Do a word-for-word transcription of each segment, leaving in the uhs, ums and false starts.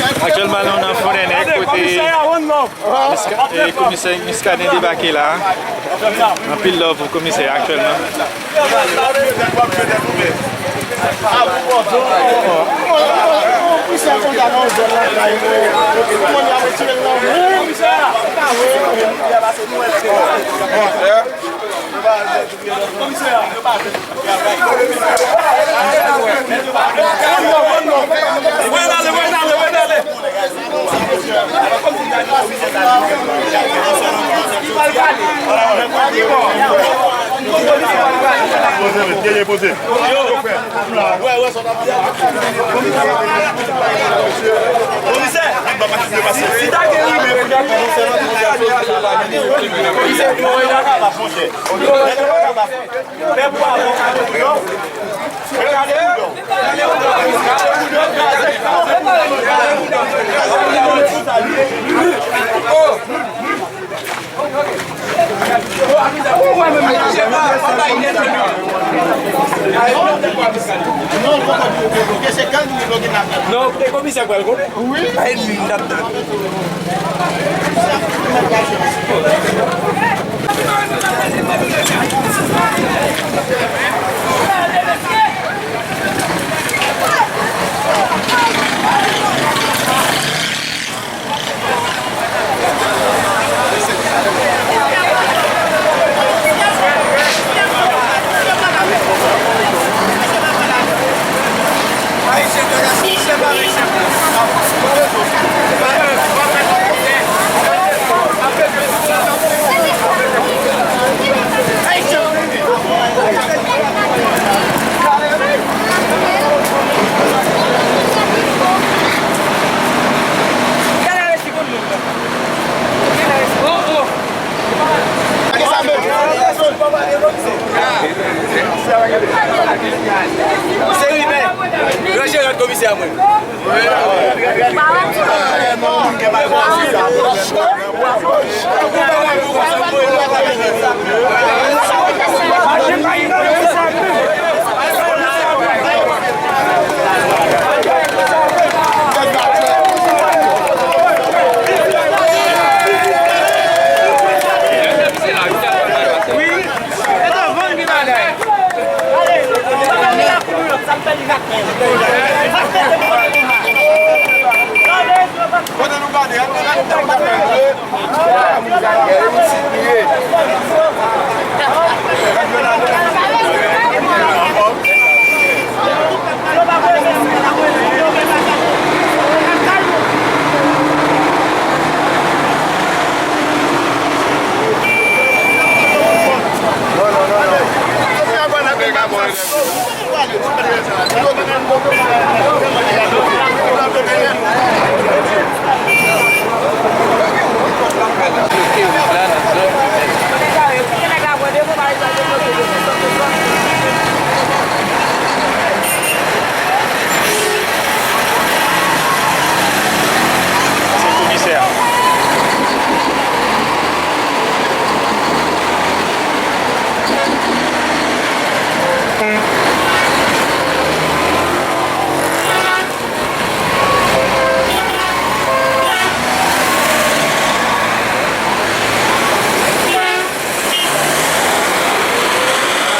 Aktyèlman, nou nan Fondènèg, kote Miska- eh, komisè Miskaden debake la. Anpil love pou komisè a aktyèlman. Non, e komisè pral konn. Wi. Ay, li, n ap tann. Se rimè. Yo jere komisè mwen. Kote nou gade a? Se komisè a.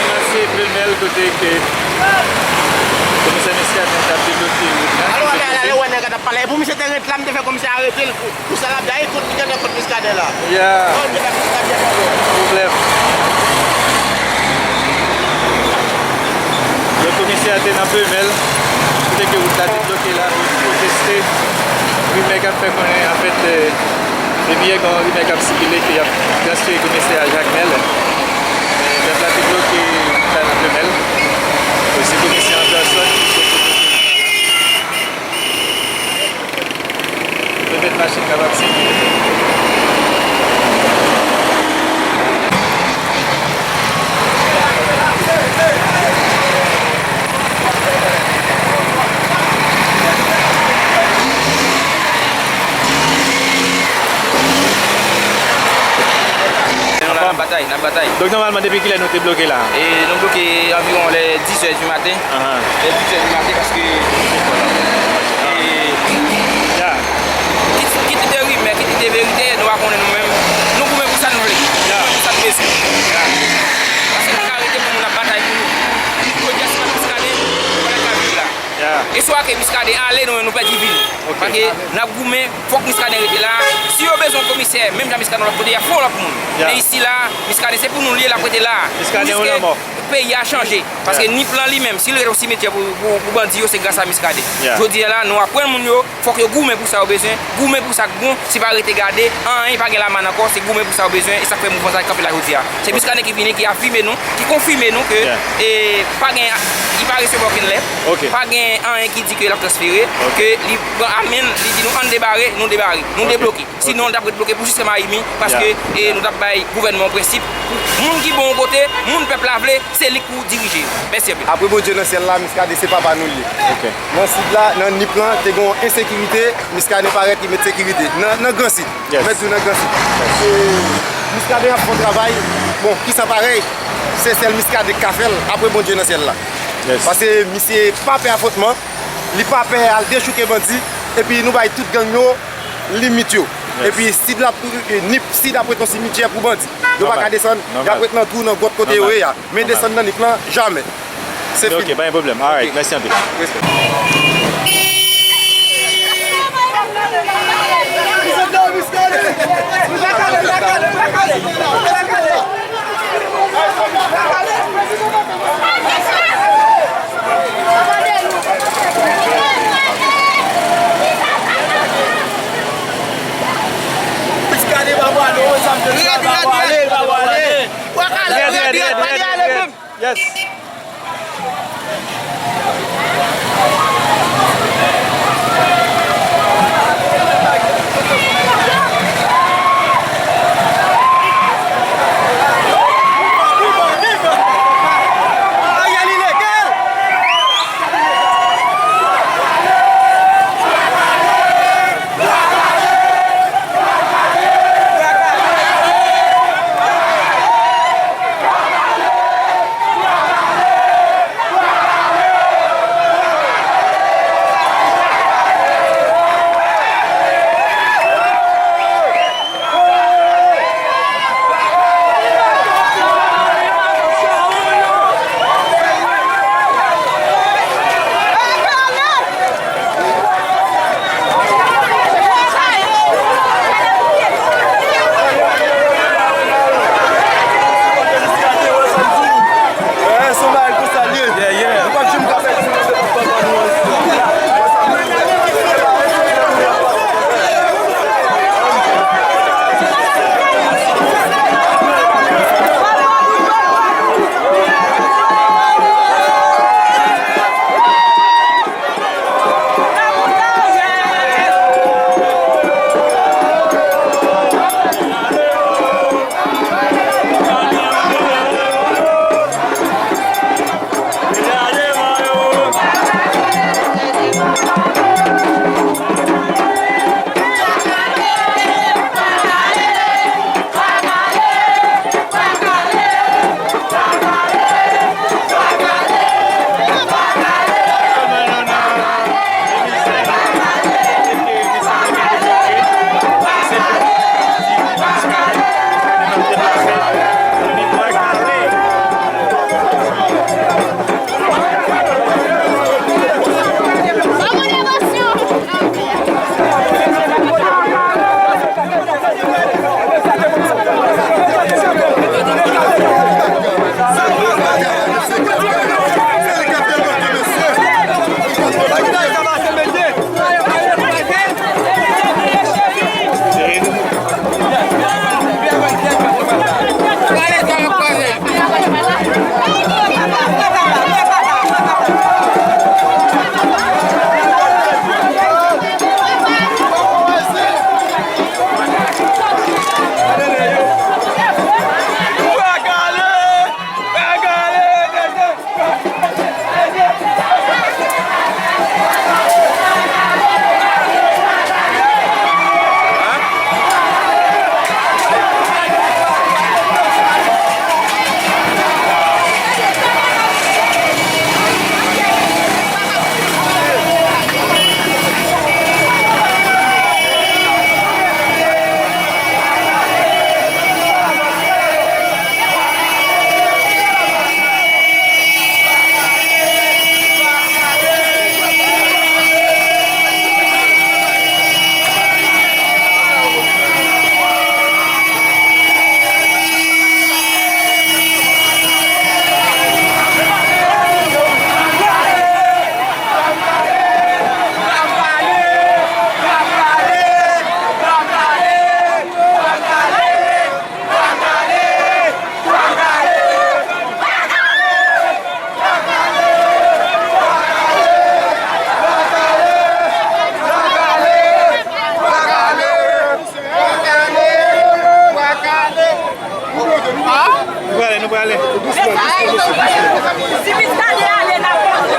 Nan se Plemèl kote ke komisè Miskaden t ap debloke wout la. Alò, alè, alè, wè nèg la t ap pale. E pou misye te ret la, m te fè komisè a arete l pou, pou sa l ap bay, kote li gentan kot Miskaden la. Ya. Pwoblèm. Lòt komisè a te nan Plemèl, kote ke wout la te bloke la pou pwoteste rimè k ap fè konnen, anfèt, eh, depi yè gen yon rimè k ap sikile ke y ap transfere komisè a Jakmèl. Eh, pèp la te bloke wout la nan Plemèl. E se komisè an pèsòn ki sot Pèmèt machin kapab sikile. N ap batay, n ap batay. Donk, nòmalman, depi kilè nou te bloke la? E nou bloke anviwon lè dis è di maten. Ahan. Lè dis è di maten, paske, e, ya, Miskaden ale, nou menm nou pèdi vi nou. Paske n ap goumen, fòk Miskaden rete la. Si yo bezwen yon komisè, menm jan Miskaden lòt kote, y ap fè yon lòt moun. Men isi la, Miskaden se pou nou li ye, l ap rete la. Jiskaske peyi a chanje. Paske Nip lan li menm, si l rete yon simityè pou, pou, pou bandi yo, se gras a Miskaden. Jodi a la, nou aprann moun yo, fòk yo goumen pou sa yo bezwen, goumen pou sa k bon, se pa rete gade, anyen pa gen lamann ankò, se goumen pou sa yo bezwen, e sa k fè mouvman sa kanpe la jodi a. Se Miskaden ki vini, ki afime nou, ki konfime nou ke e, pa gen, li pa resevwa okenn lèt, pa gen anyen ki di ke l ap transfere, ke li pran amèn, li di nou ann debare, nou debare, nou debloke. Sinon, n t ap ret bloke pou jiska Mayimi, paske e, nou t ap bay gouvènman yon prensip pou moun ki bon yon kote, moun pèp la vle, se li k pou dirije. Mèsi anpil. Apre Bondye nan syèl la, Miskaden se papa nou l ye. Nan sid la, nan Nip lan, te gen yon ensekirite, Miskaden parèt, li met sekirite. Nan, nan Gran Sid, mèt di w nan Gran Sid. E, Miskaden ap fè yon travay, bon, ki san parèy, se sèl Miskaden k ka fè l, apre Bondye nan syèl la. Paske misye pa pè afwontman, li pa pè al dechouke bandi, epi nou bay tout gang yo limit yo. Epi Sid la, Nip Sid ap ret yon simityè pou bandi. Yo pa ka desann, y ap ret nan twou, nan gwòt kote yo ye a. Men desann nan Nip lan, jamè. Se fini. Ok, pa gen pwoblèm. Alright, mèsi anpil. Respè.